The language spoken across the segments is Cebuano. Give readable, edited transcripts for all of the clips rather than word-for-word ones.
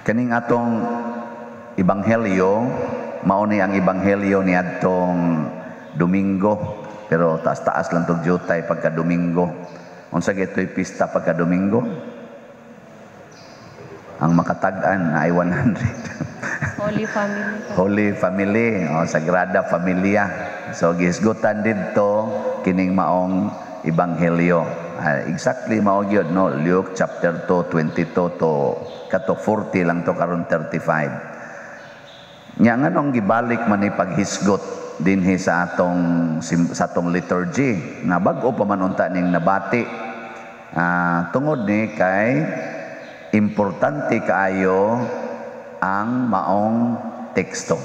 Kaning atong ebanghelyo, mao ni ang ebanghelyo niadtong Domingo, pero taas-taas lang tog jutay pagka Domingo. Unsa gito'y pista pagka Domingo? Ang makatag-an ay 100. Holy Family. Holy Family o Sagrada Familia. So gihisgutan didto kining maong ebanghelyo. Exactly mao gyud, no? Luke chapter 2, 22 to kato 40 lang to karon 35. Nya nganong gibalik man ni paghisgot dinhi sa atong liturgy nga bag-o pa man unta ning nabati? Tungod ni kay importante kaayo ang maong teksto.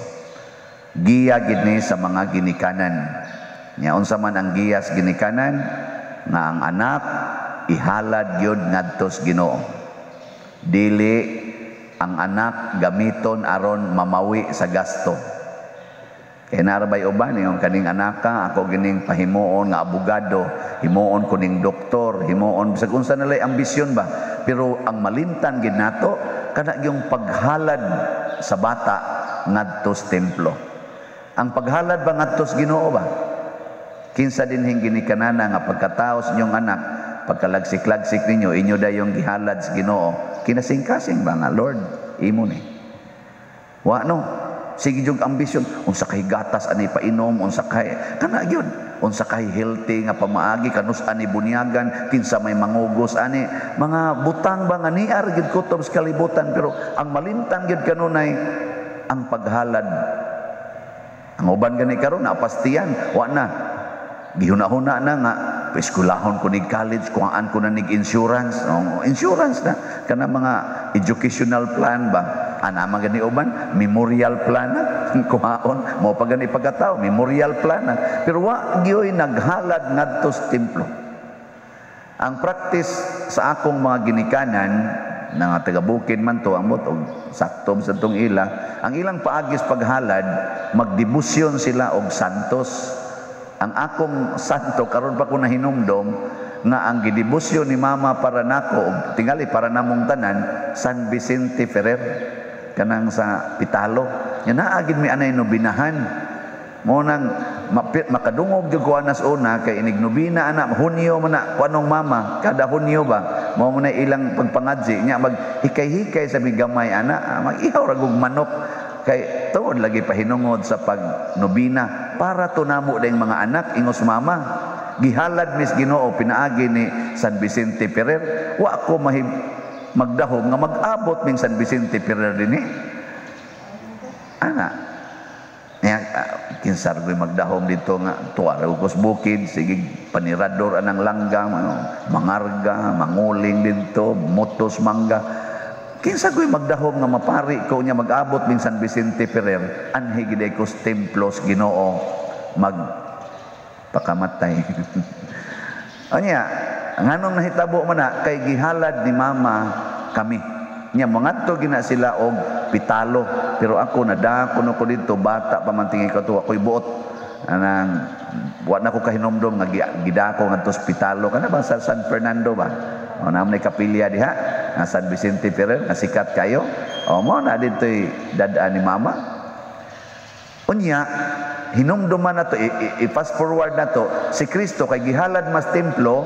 Giya gid ni sa mga ginikanan. Nya unsa man ang giya sa ginikanan? Nga ang anak ihalad gyud ngadto sa Ginoo. Dili ang anak gamiton aron mamawi sa gasto. Kay narabay uban yung kaning anaka ako gining pahimuon nga abogado, himuon ko ning doktor, himuon bisag unsa na lay ambisyon ba. Pero ang malimtan gid nato kana yung paghalad sa bata ngadto sa templo. Ang paghalad ba ngadto sa Ginoo ba? Kinsa dinhing ginikanana nga pagkatao sa inyong anak, pagkalagsik-lagsik ninyo, inyo dayong gihalad sa Ginoo, kinasing-kasing ba nga, "Lord, imo ni"? Wa, no? Sige jud ambisyon, unsa kay gatas ani painom, unsa kay kana gyud, unsa kay healthy nga pamaagi, kanus ani bunyagan, kinsa may mangugos ani, mga butang ba nga niar gyud kutob sa kalibutan, pero ang malimtan gyud kanunay ang paghalad. Ang uban gani karon napastiyan, wa na. Gihuna-huna na nga eskwelahon ko nig college, kuhaan ko na nig insurance. Oh, insurance na kana mga educational plan ba. Ana man gani uban, memorial plan na kuhaon mo pa gani pagkatao, memorial plan na. Pero wa gyoy naghalad ngadto sa templo. Ang practice sa akong mga ginikanan na nga taga bukid man to, ambot og sakto sa tong ila, ang ilang paagis paghalad, magdebosyon sila og santos. Ang akong santo, karon pa ko nahinumdom nga ang gidebosyon ni mama para nako og tingali para namong tanan, San Vicente Ferrer, kanang sa Pitalo. Nya naa gid mi anay nobinahan mo nang makadungog gyud ko anas una kay inig nobina ana, Hunyo man na kuanong mama, kada Hunyo ba mao mo na ilang pagpangadji. Nya mag hikay-hikay sa mi gamay ana, mag-ihaw ra gug manok kay tungod lagi pahinungod sa pagnobina para tunamo dayong mga anak. Ingos mama, gihalad mis Ginoo pinaagi ni San Vicente Ferrer. Wa ko mahib magdahom nga mag-abot ming San Vicente Ferrer dinhi ana. Nya kinsar ko'y magdahom dito nga tuwa ra ko sa bukid, sige panirador anang langgam, ano, mangarga, manguling dito, motos mangga. Kinsa ko'y magdahom nga mapari ko niya mag-abot ming San Vicente Ferrer, anhi gid ko sa templo sa Ginoo mag pakamatay. Anya, nganong nahitabo man na? Kay gihalad ni mama kami. Nya mangadto gina sila og Pitalo, pero ako nadako no ko didto, bata pa man tingi ko to, ako'y buot. Anang wa na ko kahinomdom nga gidako ngadto sa Pitalo, kana ba sa San Fernando ba? O naa man kapilya diha nga San Vicente Ferrer nga sikat kayo. O mo na didto'y dad-an ni mama. Unya, hinumduman na to, i-fast forward na to, si Kristo kay gihalad mas templo,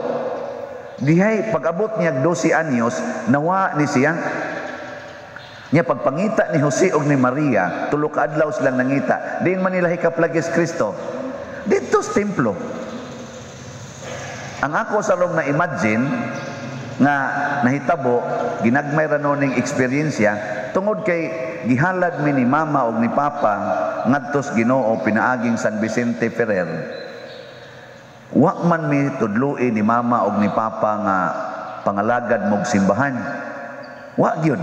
dihay pag-abot niya 12 anyos, nawa ni siya. Nya pagpangita ni Jose og ni Maria, tulo ka adlaw silang nangita. Diin man nila hikaplagis Kristo? Didto sa templo. Ang ako sa long na imagine nga nahitabo, ginagmay ra no ning eksperyensya tungod kay gihalad mi ni mama og ni papa ngadto sa Ginoo pinaaging San Vicente Ferrer. Wa man mi tudloi ni mama og ni papa nga pangalagad mog simbahan. Wa gyud.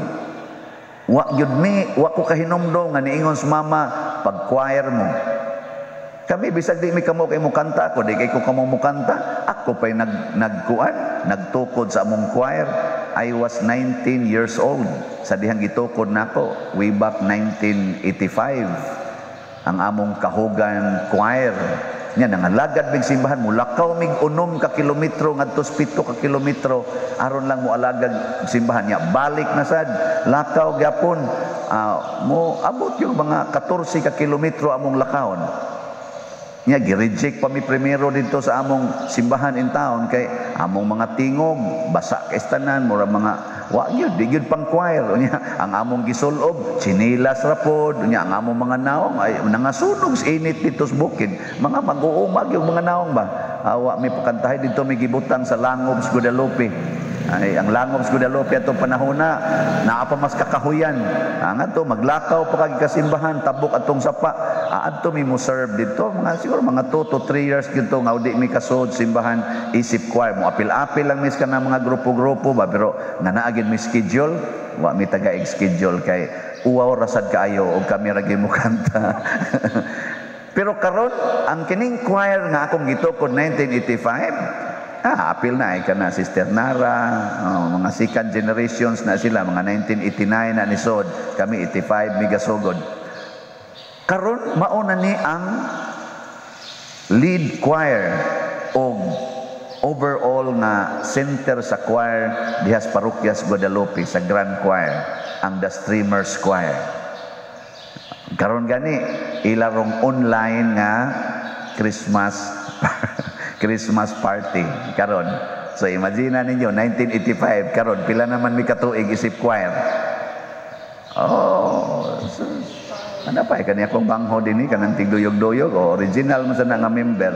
Wa gyud mi, wa ko kahinomdom nga niingon sa mama, "Pag choir mo." Kami bisag di mi kamo kay mukanta ako, di kay ko kamo mukanta, ako pa'y nagkuan, nagtukod sa among choir. I was 19 years old sa dihang gitukod nako way back 1985 ang among Kahugan Choir. Nya nangalagad mig simbahan, mulakaw mig 6 ka kilometro ngadto 7 ka kilometro aron lang mo alagad simbahan. Nya balik na sad, lakaw gyapon. Mo abot yung mga 14 ka kilometro among lakawon. Nya gi-reject pa mi primero dito sa among simbahan in town kay among mga tingog basa kay tanan, mura mga wa gyud, di gyud pang choir. Nya ang among gisulob, tsinilas ra pod. Nya ang among mga naong ay nangasunog sa init dito sa bukid, mga mag-uumag yung mga naong ba. Awa mi pakantahay dito, mi gibutang sa Langob sa Guadalupe. Ay, ang Langob sa Guadalupe atong panahon na naa pa mas kakahuyan. Ang ato maglakaw pa kag kasimbahan, tabok atong sapa. Adto mi mo serve dito mga siguro mga 2 to 3 years dito nga di mi kasod simbahan isip choir. Mo apil-apil lang mis kana mga grupo-grupo ba, pero nga naa gid mi schedule, wa mi taga schedule kay uwaw rasad kaayo og kami ra mo kanta. Pero karon, ang kining choir nga akong gitukod 1985, apil na ay kana Sister Nara, oh, mga second generations na sila, mga 1989 na nisod, kami 85 migasugod. Karon mao na ni ang lead choir og overall nga center sa choir diha sa Parokya sa Guadalupe, sa Grand Choir, ang The Streamers Choir. Karon gani ilarong online nga Christmas party karon. So imagine na ninyo, 1985 karon pila naman mi katuig isip choir? Oh, so, ano pa eh, kaniya kong bangho din eh, kanang tigduyog-duyog, oh, original man sa nga member.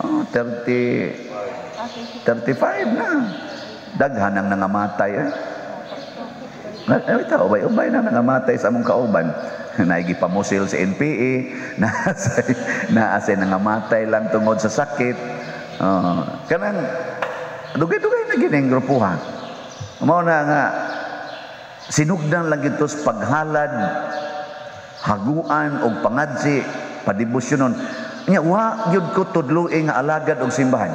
Oh, 30, 35 na. Daghan ang nangamatay eh. Ay, ito, ubay-ubay na nangamatay sa among kauban. Naigi pamusil sa NPA, naasay nangamatay lang tungod sa sakit. Kanang dugay-dugay na gining grupuha. Mao na nga sinugdan lang gito sa paghalad, haguan og pangadsi, padebosyonon. Nya wa gyud ko tudloi nga alagad og simbahan.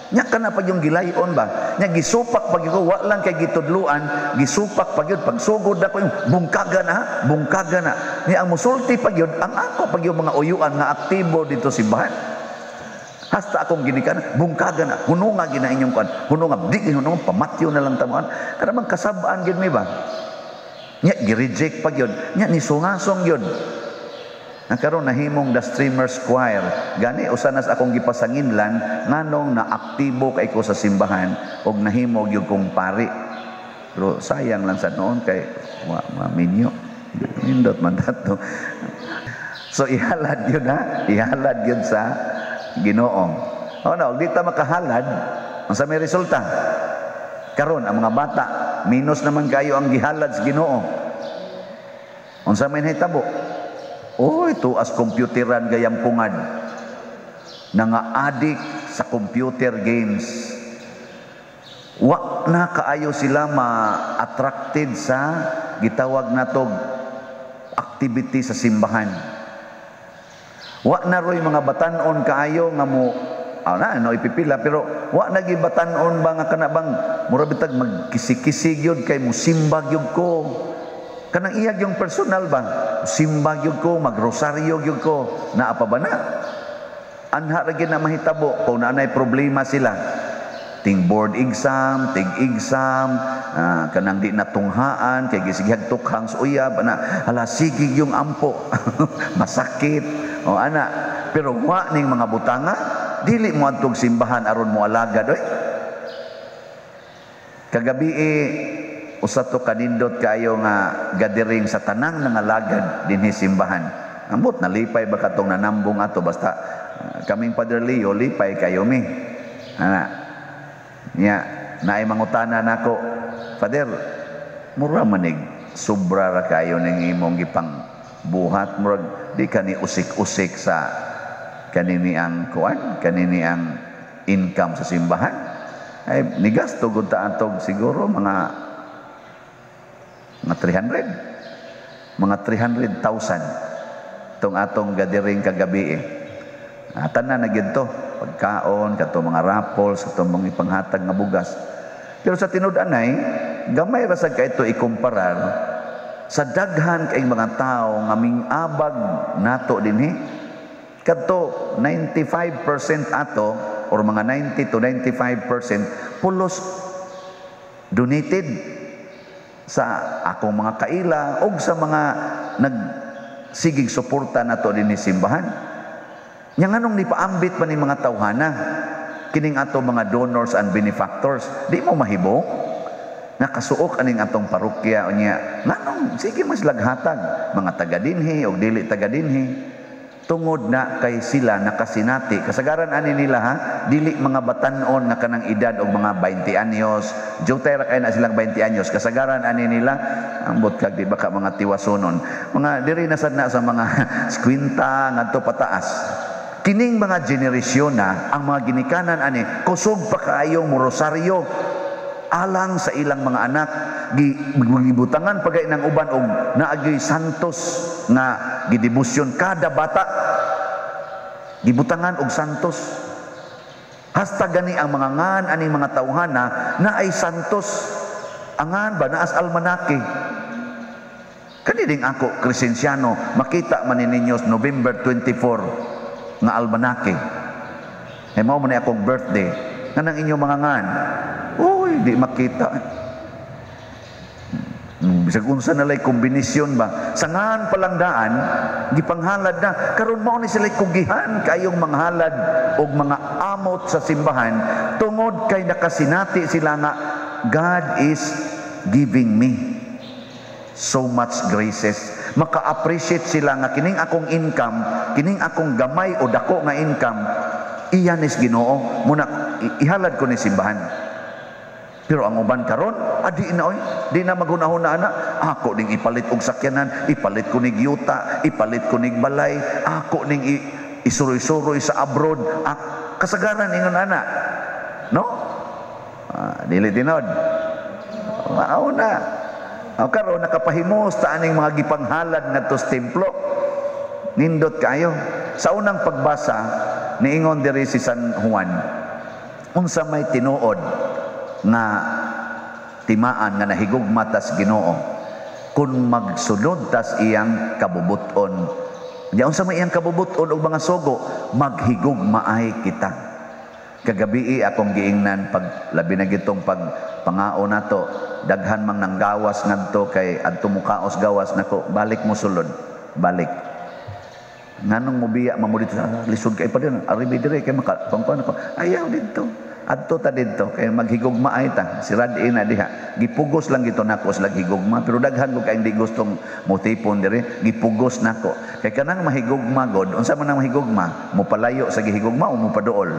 Nya kana pag yung gilayon ba? Nya gisupak pag ko, wa lang kay gitudluan, gisupak pag yun pagsugod ako yung bungkaga na, bungkaga na. Nya ang musulti pag yun, ang ako pag yung mga uyuan nga aktibo dito simbahan. Hasta akong ginikan, bungkaga na, hununga gina inyong kuan, hununga, di hununga, pamatyo na lang tamuan. Kada bang kasabaan gyud mi ba? Nya gi-reject pag yun, nya ni sungasong yun. Nakaroon nahimong The Streamers Choir. Gani usa nas akong gipasanginlan nganong na aktibo kay ko sa simbahan og nahimo gyud kong pari. Pero sayang lang sa noon kay wa maminyo. Nindot man dato. So ihalad yun ha, ihalad yun sa Ginoo. O na, di ta makahalad, unsa may resulta? Karon ang mga bata, minus naman kayo ang gihalad sa Ginoo. Unsa may nahitabo? Oy, tuas computeran gayang pungad. Nanga-addict sa computer games. Wa na kaayo sila ma-attracted sa gitawag natog activity sa simbahan. Wa na roy mga batanon kaayo nga mo na no ipipila, pero wa na gibatan-on ba nga kana bang mura bitag magkisi-kisi gyud kay mo simba gyud ko. Kanang iyag yung personal ba? Simba gyud ko, magrosaryo gyud ko. Naa pa ba na? Anha ra gyud na mahitabo kung naanay problema sila. Ting board exam, ting exam, kanang di natunghaan kay gisigihag tukhang sa uyab ana, hala sige yung ampo. Masakit o ana, pero wa ning mga butanga, dili mo adtog simbahan aron mo alagad oy. Kagabi eh, usa to kanindot kayo nga gathering sa tanang nangalagad dinhi simbahan. Ambot nalipay ba katong nanambong ato, basta kaming Padre Leo lipay kayo mi. Ana. Nya naay mangutana nako, "Father, mura manig sobra ra kayo ning imong gipang buhat, murag di kani usik-usik sa kanini ang kuan, kanini ang income sa simbahan." Ay nigasto gud ta atog siguro mga 300, mga 300,000 tong atong gathering kagabi eh. Tanan na gyud to, pagkaon, kato mga raffles, kato mga ipanghatag nga bugas. Pero sa tinud-anay, gamay ra sad kay ito ikumparar sa daghan kay mga tao nga mingabag nato dinhi. Kadto 95% ato or mga 90 to 95% pulos donated sa akong mga kaila og sa mga nagsigig suporta nato dinhi simbahan. Nya nganong nipaambit pa ni mga tawhana kining ato mga donors and benefactors? Di mo mahibong nakasuok aning atong parokya. Unya nganong sige mas laghatag mga taga dinhi og dili taga dinhi? Tungod na kay sila nakasinati. Kasagaran ani nila, ha, dili mga batanon nga kanang edad og mga 20 anyos, jutay ra kay na silang 20 anyos. Kasagaran ani nila, ambot kag di baka mga tiwasonon, mga diri na sad na sa mga 50 ngadto pataas. Kining mga generasyon na ang mga ginikanan ani, kusog pa kaayong morosaryo alang sa ilang mga anak. Gibutangan pagay ng uban og naagyoy santos nga gidebosyon. Kada bata gibutangan og santos. Hasta gani ang mga ngan aning mga tawhana na ay santos. Angan ba naas almanake. Kani ding ako Crescenciano, makita man ni ninyo November 24 nga almanake. Eh, mao man ni akong birthday. Nganang inyong mga ngan, uy, di makita. Bisag unsa na lay kombinasyon ba. Sa ngan palang daan, gipanghalad na. Karon mao ni sila kugihan kayong manghalad og mga amot sa simbahan tungod kay nakasinati sila nga God is giving me so much graces. Maka-appreciate sila nga kining akong income, kining akong gamay o dako nga income, iyan is Ginoo. Muna ihalad ko ni simbahan. Pero ang uban karon, adi na oy, di na maghunahuna ana. Ako ning ipalit og sakyanan, ipalit ko nig yuta, ipalit ko nig balay, ako ning isuroy-suroy sa abroad. Kasagaran ingon ana. No? Dili tinod. Mao na. O karon nakapahimos ta aning mga gipanghalad ngadto sa templo. Nindot kayo. Sa unang pagbasa, niingon diri si San Juan, unsa may tinuod nga timaan nga nahigugma tas Ginoo kun magsunod tas iyang kabubuton. Nya unsa may iyang kabubuton og mga sugo? Maghigugmaay kita. Kagabi akong giingnan, pag labi na gitong pag pangao nato, daghan mang nanggawas ngadto kay adto mukaos gawas nako, balik mo sulod, balik. Nganong mobiya man mo dito? Lisod kay pa din aribi dire kay maka pangkuan ako. Ayaw didto, adto ta didto kay maghigugmaay ta. Si Radin na diha, gipugos lang gito nako sila higugma, pero daghan ko kay hindi gustong motipon dire. Gipugos nako kay kanang mahigugma god. Unsa man ang mahigugma? Mopalayo sa gihigugma o mopaduol?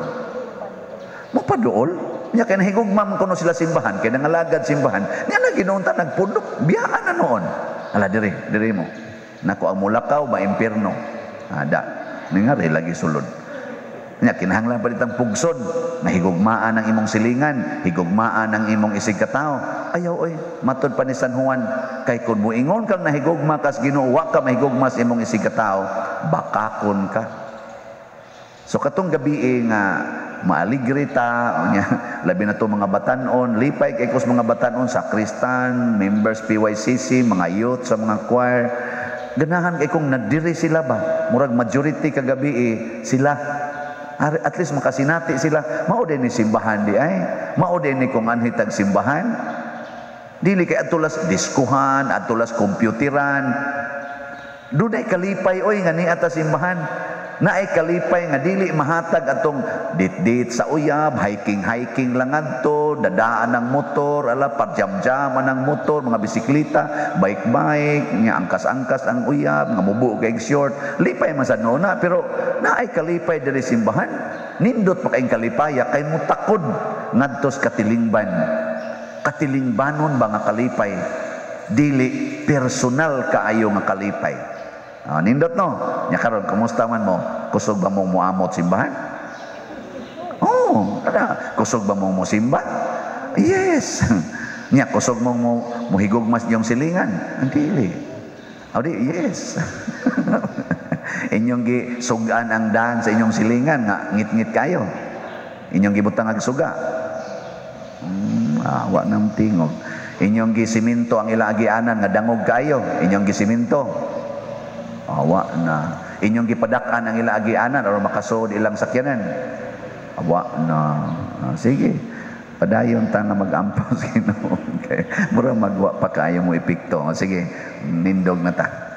Mopaduol. Nya kay nahigugma man kuno sila simbahan, kay nangalagad simbahan niya na Ginoo ta nagpundok biyaan na noon. Ala, dire dire mo nako ang mulakaw maimpierno. Ada ningari lagi sulod. Nya kinahanglan pa ditang pugson, nahigugmaan ang imong silingan, higugmaan ang imong isig katawo. Ayaw oy, matod pa ni San Juan, kay kun moingon kang nahigugma kas Ginoo, wa ka mahigugma sa imong isig katawo, bakakon ka. So katong gabi nga maaligre ta, unya labi na to mga batanon, lipay kay kus mga batanon sa kristan, members PYCC, mga youth sa mga choir. Ganahan kay kung nadiri sila ba, murag majority kagabi sila. At least makasinati sila, mao din ni simbahan di ay, mao din ni kung anhi tag simbahan. Dili kay atulas diskuhan, atulas computeran. Dunay kalipay oy nga niata simbahan. Naay kalipay nga dili mahatag atong dit-dit sa uyab, hiking-hiking lang adto, dadaan ng motor, ala parjam-jaman ng motor, mga bisikleta, bike-bike, nga angkas-angkas ang uyab, nga mubuo kay short. Lipay man sa noona, pero naay kalipay diri simbahan. Nindot pa kayong kalipaya kay mutakod ngadtos katilingban. Katilingbanon ba nga kalipay? Dili personal kaayo nga kalipay. Nindot no? Nya karon kumusta man mo? Kusog ba mong muamot simbahan? Oh, kada kusog ba mong mosimba? Yes. Nya kusog mong muhigugmas niyong silingan? Ang dili. O di, yes. Inyong gisugan ang daan sa inyong silingan nga ngit-ngit kayo. Inyong gibutang ag suga. Wa nang tingog. Inyong gisiminto ang ila agianan nga dangog kayo. Inyong gisiminto. Awa na. Inyong gipadak-an ang ila agianan aron makasuod ilang sakyanan? Awa na. Ah, sige. Padayon ta nga mag-ampo sa Ginoo. Okay. Mura magwa pa kaayo mo epekto. Sige, nindog na ta.